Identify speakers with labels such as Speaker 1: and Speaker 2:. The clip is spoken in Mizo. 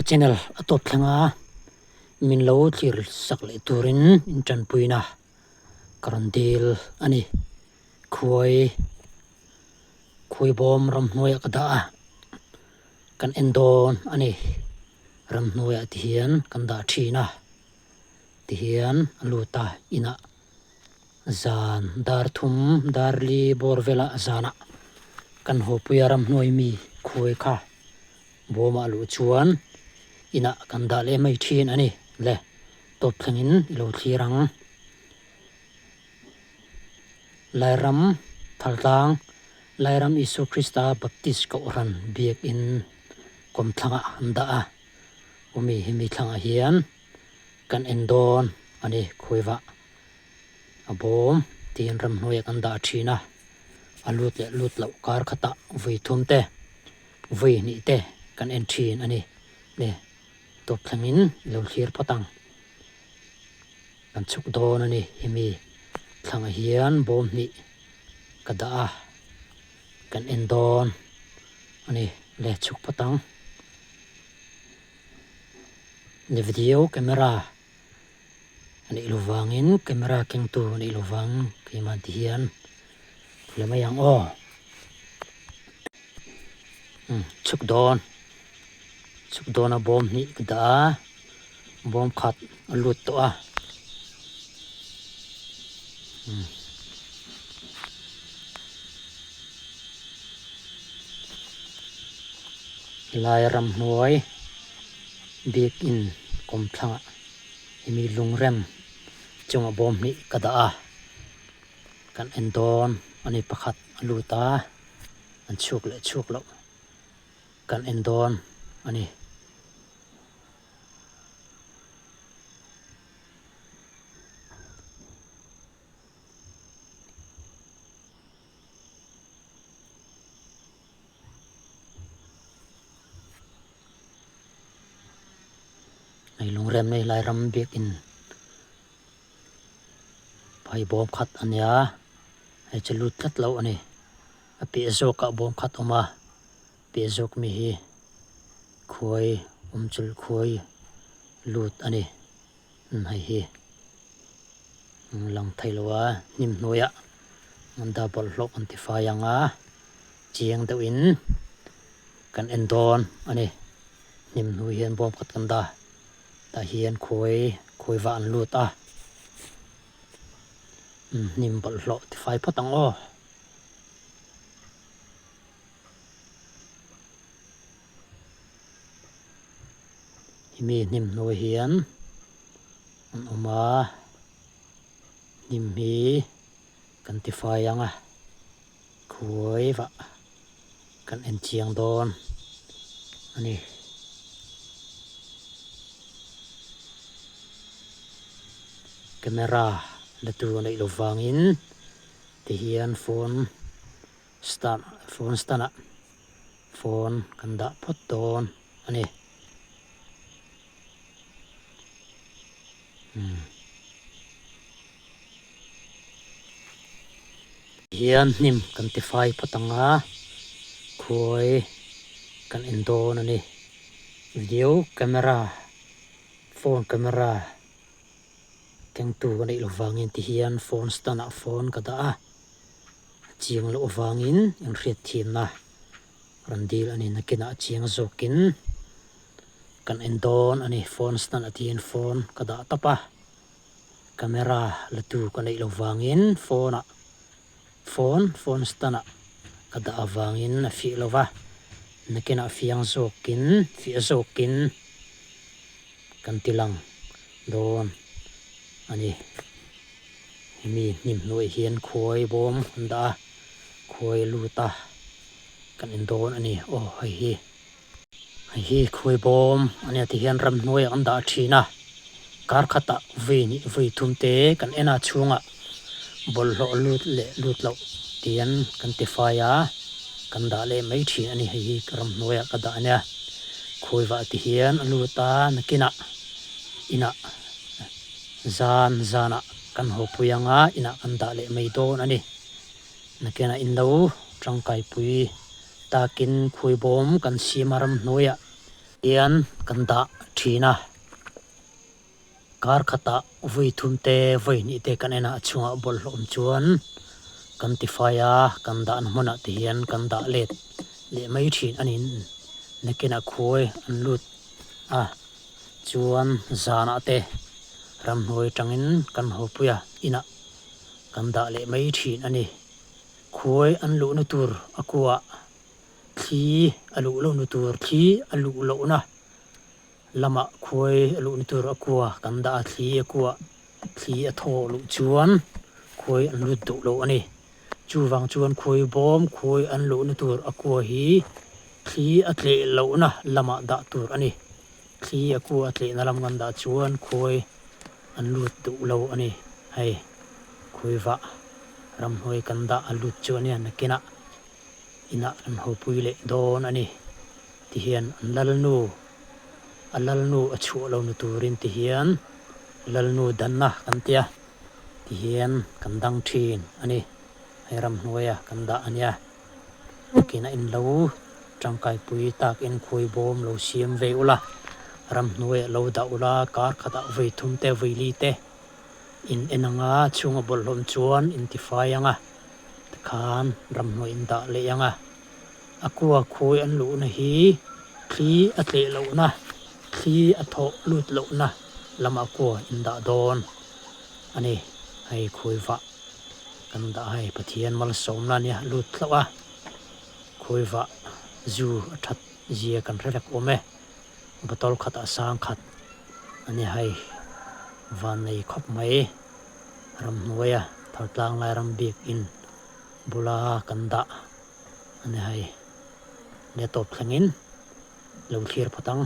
Speaker 1: channel a tawp thleng a, min lo thlir sak leh turin in tanpuina ka rawn dil a ni. Khuai khuai bawm ramhnuaiah ka dah a, kan en dawn a ni. Ramhnuaiah ti hian kan dah thin a, ti hian a lut a inah zan dar thum dar li bawr velah zanah kan haw pui a ramhnuai mi khuai kha bawmah luh chuan inah kan dah leh mai thin a ni le tawp thlengin i lo thlir ang. Lairam Thaltlang Lairam Isua Krista Baptist Kohhran Biakin kawmthlangah an dah a, umi hemi thlangah hian kan en dawn a ni khuaivah a bawm tiin ramhnuaiah kan dah thin a, a lut leh lut loh kar khatah vui thum te vui hnih te kan en thin a ni le tawp thlengin i lo thlir phawt ang. Kan chhuk dawn a ni hemi thlangah hian bawm hnih ka dah a kan en dawn a ni le chhuk phawt ang. Ni video camera a nih loh vangin camera kengtu a nih loh vang keimah ti hian la mai ang aw. Umm chhuk dawn chhuk dawn a bawm hnih ka dah a bawm khat a lut tawh a umm. Helai ramhnuai biakin kawmthlangah hemi lungrem chungah bawm hnih ka dah a kan en dawn a ni pakhat a lut a an chhuk leh chhuk loh kan en dawn a ni. Hei lungrem nei lai ram biakin phai bawm khat a nia hei chu lut tlat lo a ni a piah zawkah bawm khat a awm a piah zawk mi hi khuai awm chulh khuai lut a ni hei hi. Lang thei lo a, hnim hnuaiah dah bawlhhlawh kan ti fai ang a, chiang deuhin kan en dawn a ni. Hnim hnuai hian bawm khat kan dah, tah hian khuai khuai vah an lut a, hnim bawlhhlawh ti fai phawt ang aw. Hemi hnim hnuai hian an awm a, hnim hi kan ti fai ang a, khuai vah kan en chiang dawn a ni. Camera la tur a neih loh vangin tihian phone stand phone stand ah phone kan dah phawt dawn a ni. Hian hnim kan ti fai phawt ang a, khuai kan en dawn a ni. Video camera phone camera kengtu ka neih loh vangin ti hian phone stand ah phone ka dah a, a chiang loh avangin inhriat thiamna rawn dil a ni. Nakinah a chiang zawkin. Kan en dawn a ni, phone stand ah tiin phone ka dah tawp a, camera la tu ka neih loh vangin phone ah phone phone stand ah ka dah avangin a fiah lo va, nakinah fiang zawkin fiah zawkin kan ti lang dawn a ni. Hemi hnim hnuai hian khuai bawm an dah a, khuai lut a kan en dawn a ni, aw hei hi. Hei hi khuai bawm a nia ti hian ramhnuaiah kan dah thin a, kar khatah vui hnih vui thum te kan en a chhungah bawlhhlawh lut leh lut loh tian kan ti fai a, kan dah leh mai thin a ni hei hi ramhnuaiah ka dah a nia. Khuai vah ti hian a lut a nakinah inah zan zanah kan haw pui ang a inah kan dah leh mai dawn a ni. Nakinah in lo tangkaipui. Takin khuaibawm kan siam a ramhnuaiah. Hian kan dah thin a, kar khatah vawi thum te vawi hnih te kan en a, a chhungah bawlhhlawh awm chuan kan tifai a, kan dahna hmunah te hian kan dah let leh mai thin a ni. Nakinah khuai an lut a, chuan zanah te ramhnuai tangin kan hawpui a, inah kan dah leh mai thin a ni. Khuai an luhna tur a kuah. Thli a luh lohna tur thli a luh lohna lamah khuai a luhna tur a kua kan dah a, thli a kuah thli a thaw luh chuan khuai an lut duh lo a ni. Chuvang chuan khuai bawm khuai an luhna tur a kua hi thli a tleh lohna lamah dah tur a ni. Thli a kua a tlehna lam kan dah chuan khuai an lut duh lo a ni. Hei khuai vah ramhnuai kan dah a lut chu a nia nakinah. Inah an hawpui leh dawn a ni ti hian an lalnu, a lalnu a chhuah lo ni turin ti hian lalnu danna kan tia ti hian kan dang thin a ni. Hei ramhnuaia kan dah a nia. Nakinah in lo tangkaipui takin khuai bawm lo siam ve ula, ramhnuaiah lo dah ula, kar khatah vawi thum te vawi li te in en anga chhunga bawlhhlawm chuan in tifai anga. Tikhan ramhnuai in dah leh ang a, a kua khawi an luhna hi thli a tleh lohna, thli a thawh lut lohna lamah kua in dah dawn a ni. Hei khawi vah kan dah hei Pathian malsawmna nia lut hlauh a, khawi vah zu a that zia kan hre vek awm e, bottle khatah sang khat a ni hei vannei khawp mai. Ramhnuaia Thartlang lai ram bik in bula kan dah a ni hei. Nia tawp thlengin lo thlir phawt ang.